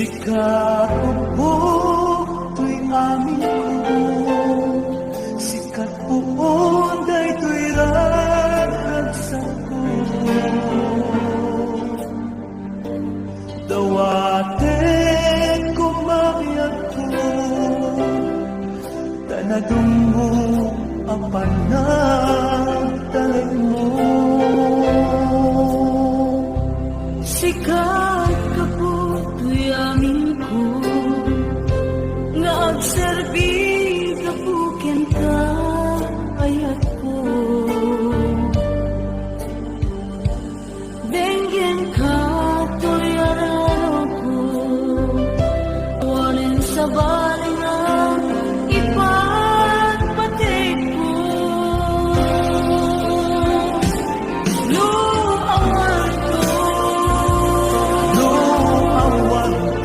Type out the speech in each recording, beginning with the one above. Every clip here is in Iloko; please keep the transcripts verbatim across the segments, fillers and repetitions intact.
Sika, Apo, toy amin ko. Sika, Apo, daytoy ragragsak ko. Dawatek ko, mabiagko, ta nadummo a panagtalekmo. Sika, Apo, toy amin ko, nga agserbi, Apo, kenka, ayatko. Denggenka toy ararowko, awanen sabali nga ipatpatekko. No awanko, no awanko,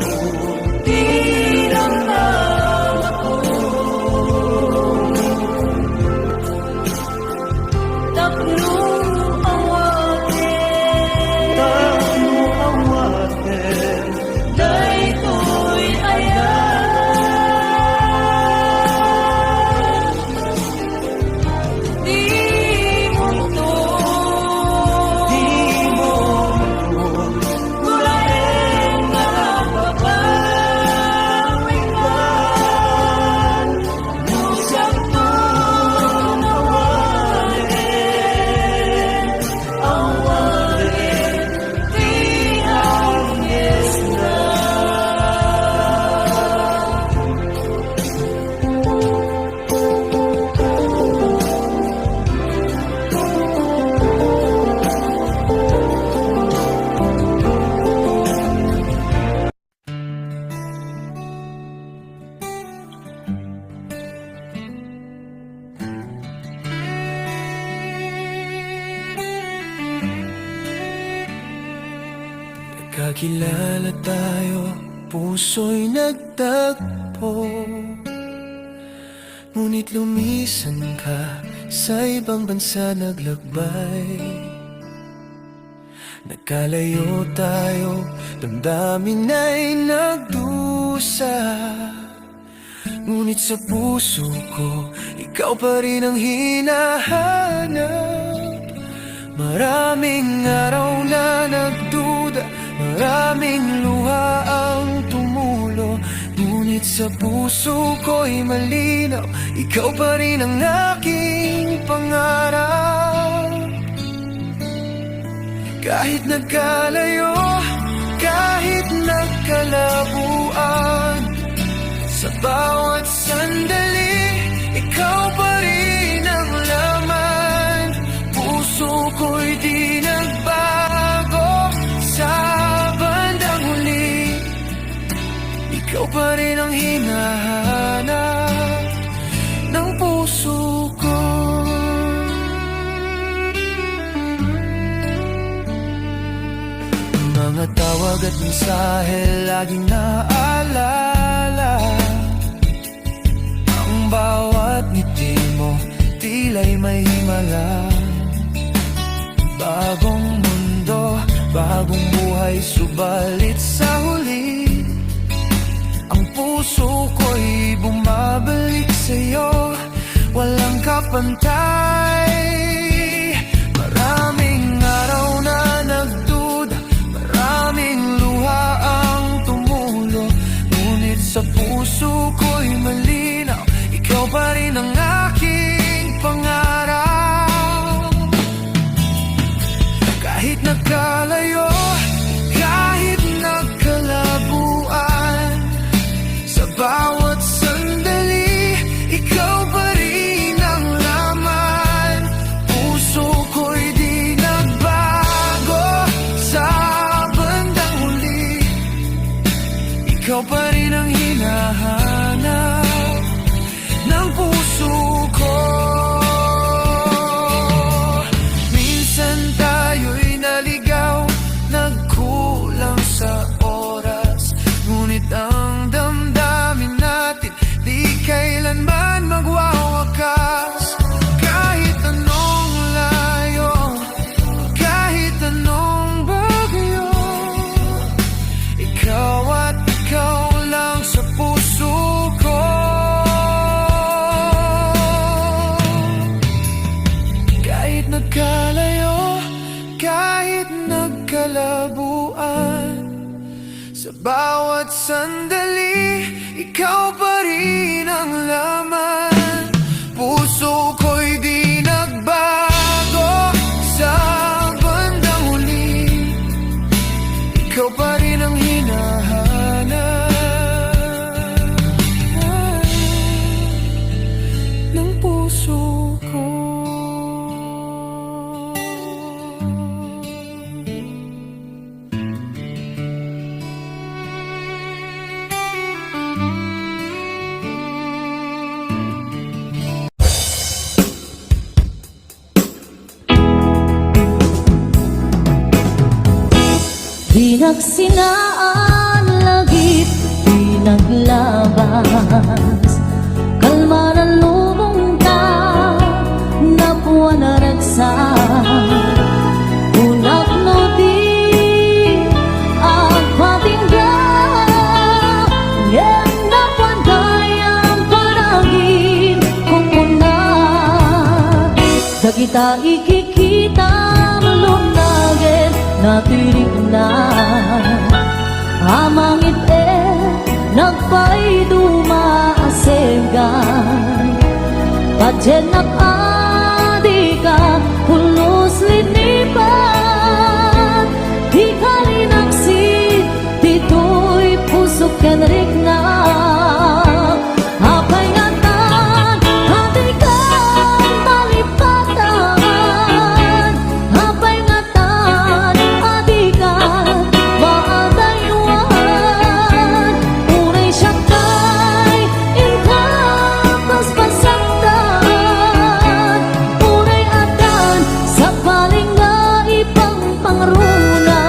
ti damdamko. Tapno awaten, tapno awaten daytoy ayat. Dimonto, dimonto, gulaem nga agpapawikkan. Nagkakilala tayo, puso'y nagtagpo. Ngunit lumisan ka, sa ibang bansa naglakbay. Nagkalayo tayo, damdamin ay nagdusa. Ngunit sa puso ko, ikaw pa rin ang hinahanap. Maraming araw na nagduda, maraming luha ang tumulo. Ngunit sa puso ko'y malinaw, ikaw pa rin ang aking pangarap. Kahit nagkalayo, kahit nagkalabuan, sa bawat sandali, ikaw pa rin ang laman. Puso ko'y di nagbago sa bandang huli. Ikaw pa rin ang hinahanap ng puso ko. Mga tawag at mensahe laging naalala. Ang bawat ngiti mo, tila'y may himala. Bagong mundo, bagong buhay, subalit sa huli, ang puso ko'y bumabalik sa'yo, walang kapantay. Maraming araw na nagduda, maraming luha ang tumulo, ngunit sa puso ko'y malinaw, ikaw pa rin ang aking pangarap. Kahit nagkalayo, kahit nagkalabuan, sa bawat sandali, ikaw pa rin ang laman. Puso ko'y di nagbago sa bandang huli. Ikaw pa rin ang hinahanap ng puso ko. Minsan tayo'y naligaw, nagkulang sa oras, ngunit ang damdamin natin di kailanman magwawakas. Kahit anong layo, kahit anong bagyo, ikaw at Sa bawat sandali, ikaw pa rin ang laman. Puso ko'y di nagbago sa bandang huli. Ikaw pa rin ang hinahanap ng puso ko. Di nagsinaan lagip, di naglabas. Kalma na lubong ta, napuan a ragsak. Kunak no di agpatingga, ngem napuan gayam panagin, kukuna. Dagita ikikitam lunagen, natirikna. Amangit e, nagpaiduma a senggan. Padiennak a dika pulos linipat, dika linaksid ditoy pusok ken rikna. Apay ngatan a dika malipatan? Apay ngatan a dika maadaywan? Uray siak tay inka paspasakan, uray addan sabali nga ipangpangruna.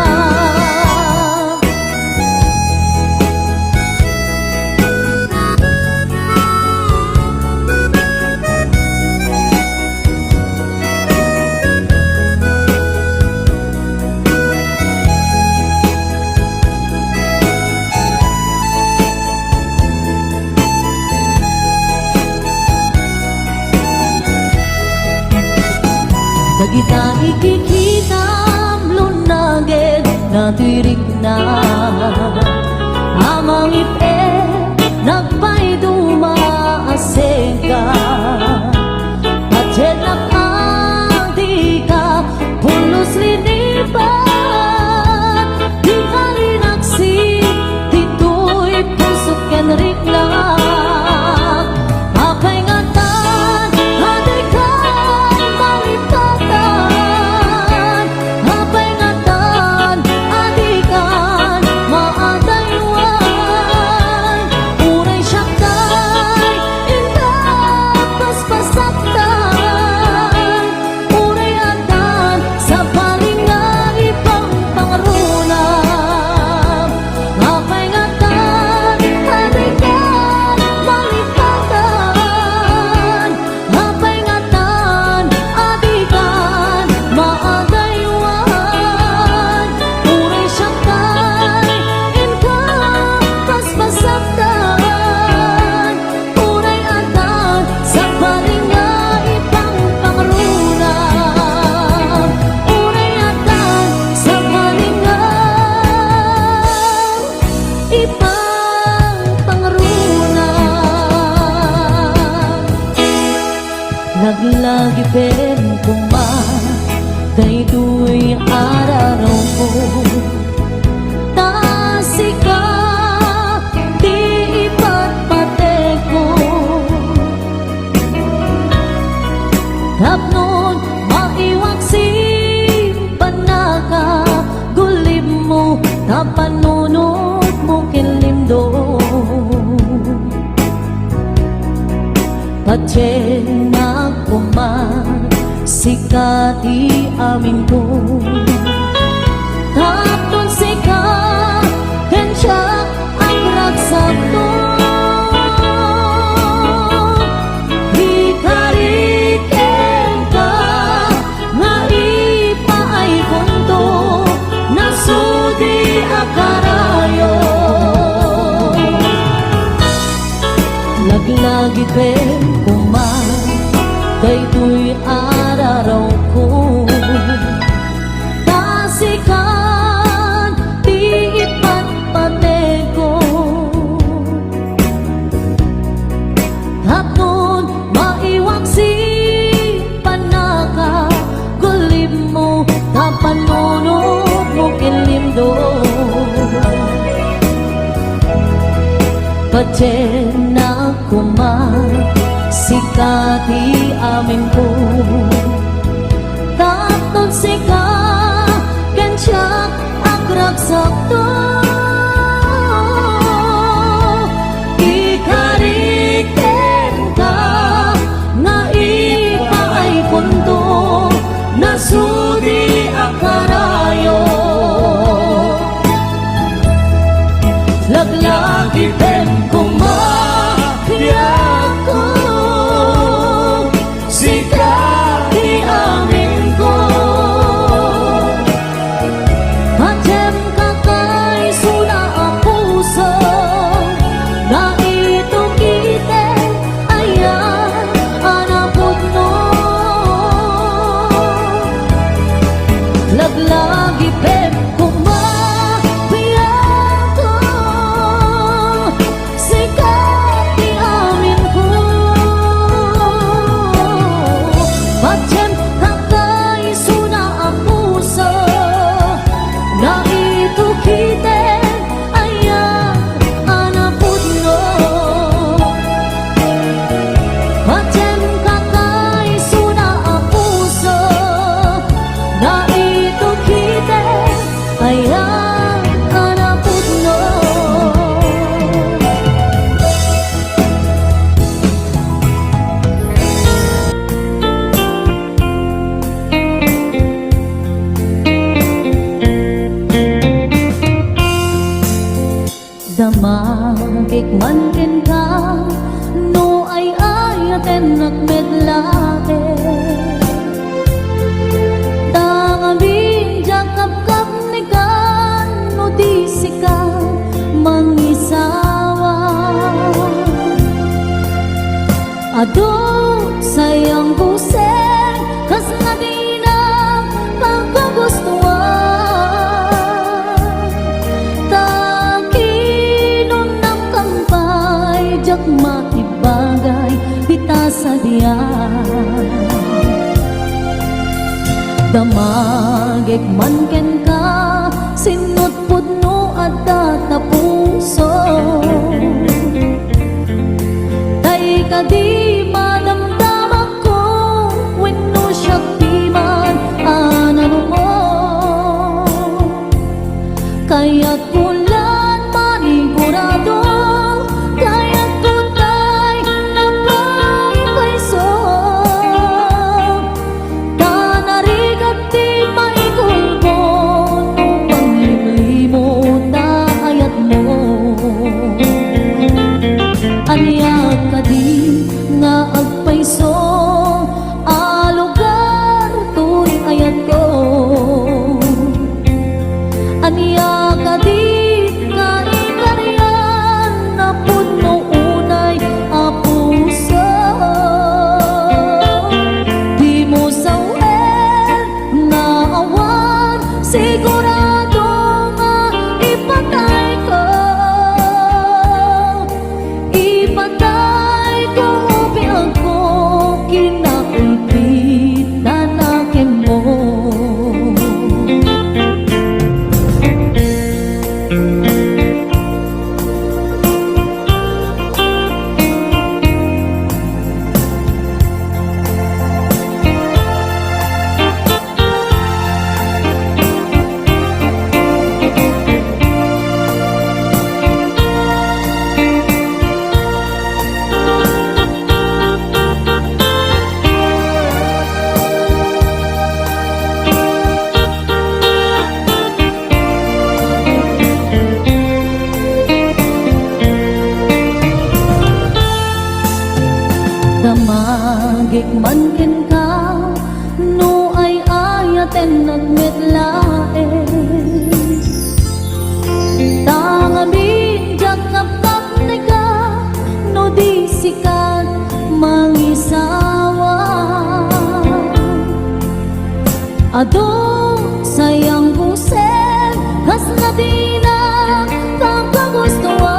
Dagita ikikitam lunagen, natirikna. Amangit e, nagpaiduma a senggan. Padiennak a dika pulos linipat, dika linaksid ditoy pusok ken rikna. Apay ngatan a dika malipatan? Apay ngatan a dika maadaywan? Uray siak tay inka paspasakan, uray addan sabali nga ipangpangruna. Apay ngatan a dika malipatan? Apay ngatan a dika maadaywan? Uray siak tay inka paspasakan, uray addan sabali nga ipangpangruna. Uray addan sabali nga ipangpangruna. Laglagipen koma daytoy ararawko, ta sika ti ipatpateko. Tapno maiwak sin pannakagulimmo, ta panunotmo ken limdo. Patiennak koma, sika ti aminko. Tapno sika ken siak agragsakto. Ikari kenka nga ipaaykonto, nasudi a karayo. Laglagipen koma daytoy ararawko, ta sikan ti ipatpate Patiennak koma, sika ti aminko. Tapno sika ken siak agragsakto. Ikarik kenka nga ipaaykonto, nasudi a karayo. Laglagipen koma, biagko, sika ti aminko. Patiemka kay isuna a puso, naitukiten, ayan a napudno. Laglagipen koma, biagko, sika ti aminko. Patiemka kay isuna a puso, naitukiten, ayan a napudno. Patiemka kay isuna a puso, naitukiten, ayan a napudno. Damagek man kenka, no ay-ayatennak met laeng. Ta ngamin diak kapkapnekan no di sika mangisawa. Adu, sayang, Jose, kasla dinak paggugustuan. Ta kinunam kampay, diak maibagay dita sadian. Damagek man kenka, sinutput no adda ta puso. Tay kadi madamdamakko wenno siak ti man a nanumo. Kayatko lan manigurado, kayatko tay napagpayso. Ta narigat ti maikulko no panglimlimon ta ayatmo. Ania kadi nga agpayso a lugar toy ayatko? Ania kadi nga ikarian a pudno unay a puso? Dimo sawen nga awan sigurado nga ipatayko. Ipatayko, biagko, kinakilkit na nakenmo. Damagek man kenka, no ay-ayatennak met laeng. Ta ngamin diak kapkapneka, no di sika mangisawa. Adu, sayang, Jose, kasla dinak paggugustuan.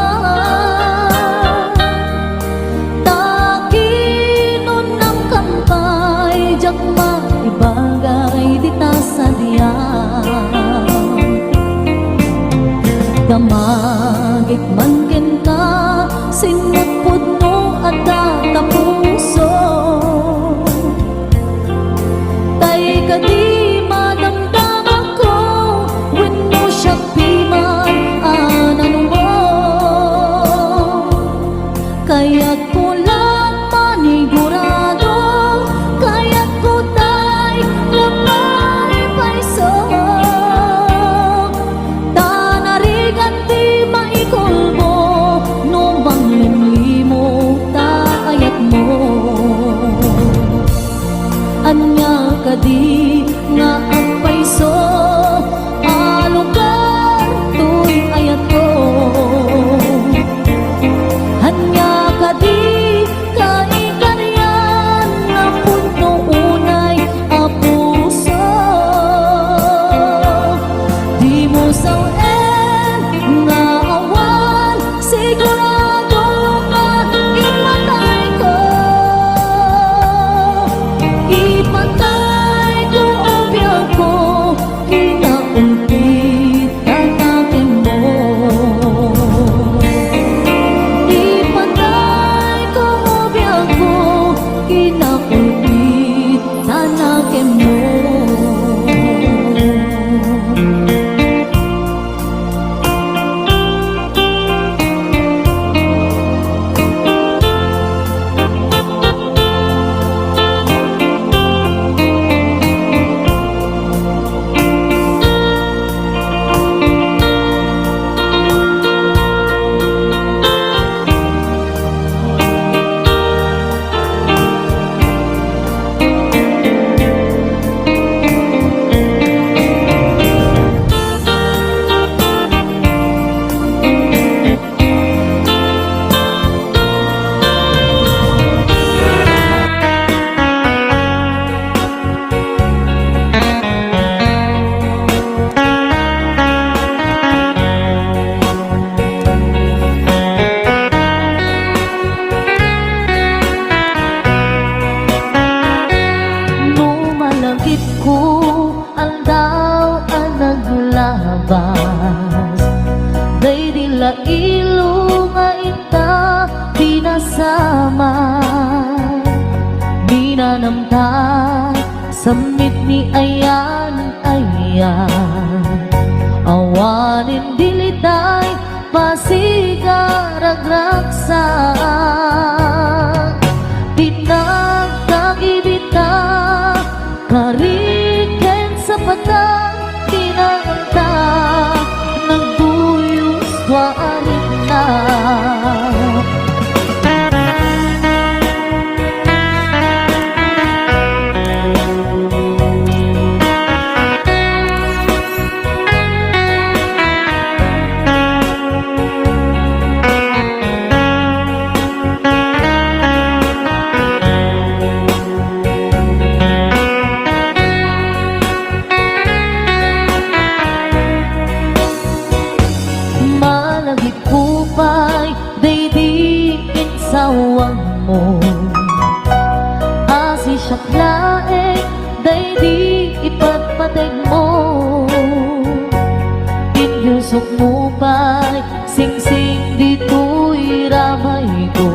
Ta kinunam kampay, diak maibagay dita sadian. Damagek man kenka, Sinupot no adda ta puso, tay kadi madamdamako wenno siak piman a nanumo. Kayatko lang manigurado, kayatko tay nga paypayso. Ta narigat ti maikulbo no manglimlimos ta ayatmo. Ania kadi nga agpayso a lugar toy ayatko? Ania kadi kaikarian nga pudno unay a puso? Dimo sawen nga awan sigurado nga ipatayko. Ipatayko a biagko, kinaulkit ta kenmo. Ipatayko a biagko, kinaulkit ta kenmo. No malagipko, aldaw a naglabas, daydi la ilo nga inta pinasamak. Minanamta sammit ni ayan-ayan, awanen dilitay pasiga ragragsak. Ti nagkagibita, kari ken sapata, ti naanta, nagduyos tua a rikna. Malagipko pay daydi insawagmo, asi siak laeng daydi ipatpategmo. Inyusokmo pay singsing ditoy ramayko,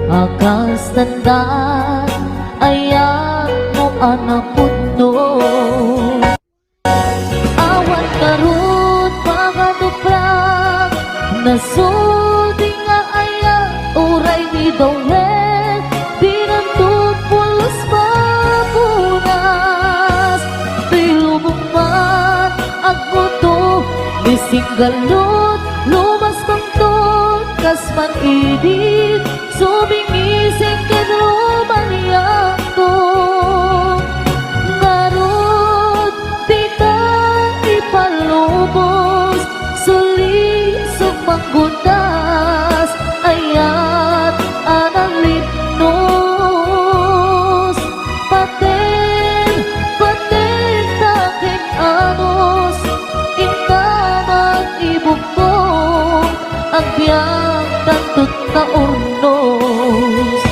a kas tandaan, ayatmo a napudno. Awan ngarud makatuprak, nasuldi nga ayat, uray ni Dawel, pinantupulos mapunas. Ti lubong man agmuto, ni singgalud, lumas bangto, kas man idi, sumingising ken rumaniangto. Ngarud, dita ipalubos, sulisog manggundas, ayat a nalipnos. Paten, paten ta ken anus, inta man ibukko, agbiag tanto ta urnos.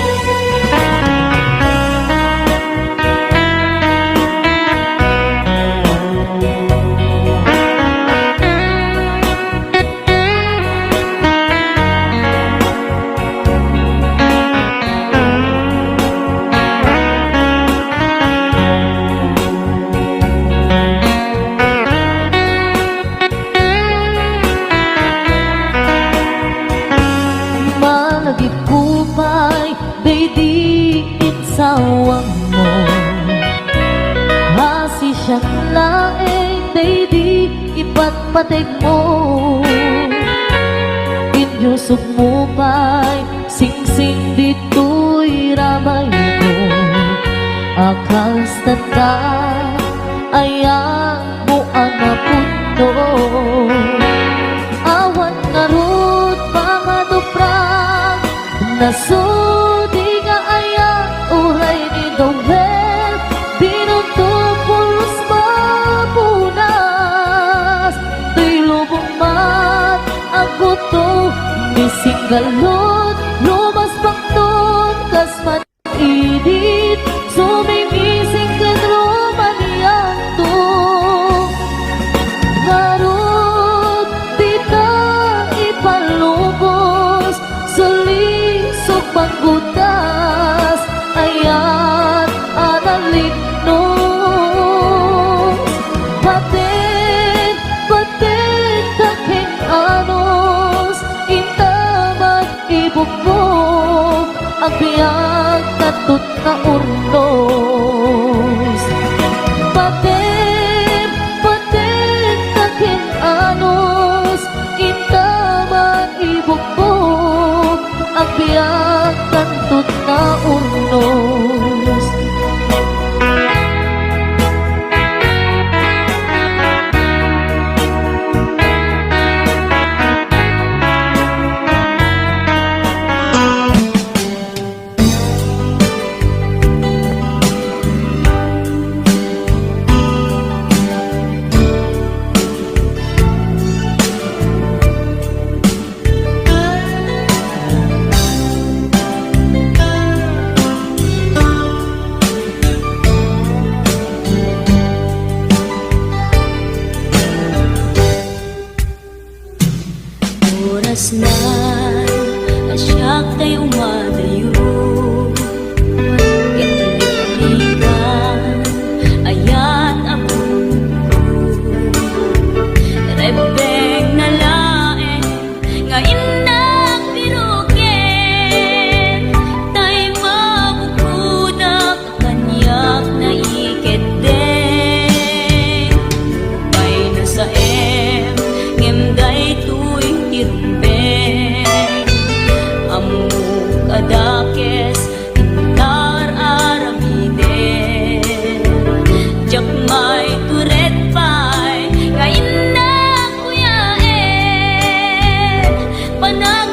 Awangmo, asisiak laeng daydi ipatpategmo. Inyusogmo pay singsing ditoy rabayko. A kasta ta, ayanmo a napudno. Awan ngarud makatuprang, nasudi nga aya uray ni Daubel, binuto pulos mapunas. Toy lubong met a guto, ni singgalud, lumaspangton, kas man idit, sumimising ken rumanianto. Ngarud, dita ipalubos, sulisog panggutas, ayat a naliknos. Pateg, pateg ta ken anus, inta met ibukbok, agbiag ta tutna urnos. Pateg, pateg ta ken anus, inta met ibukbok, agbiag ta tutna urnos. Orasna a siak tay umadayo, ket liplitan, ayat a bukod. Rebbengna laeng nga innak biroken, tay mabukodak kaniak naikeddeng. Nupay nasaem, ngem daytoy ti rumbeng. Ammok a dakes, intar aramiden. Diak maitured pay nga innak kuyaen. Panak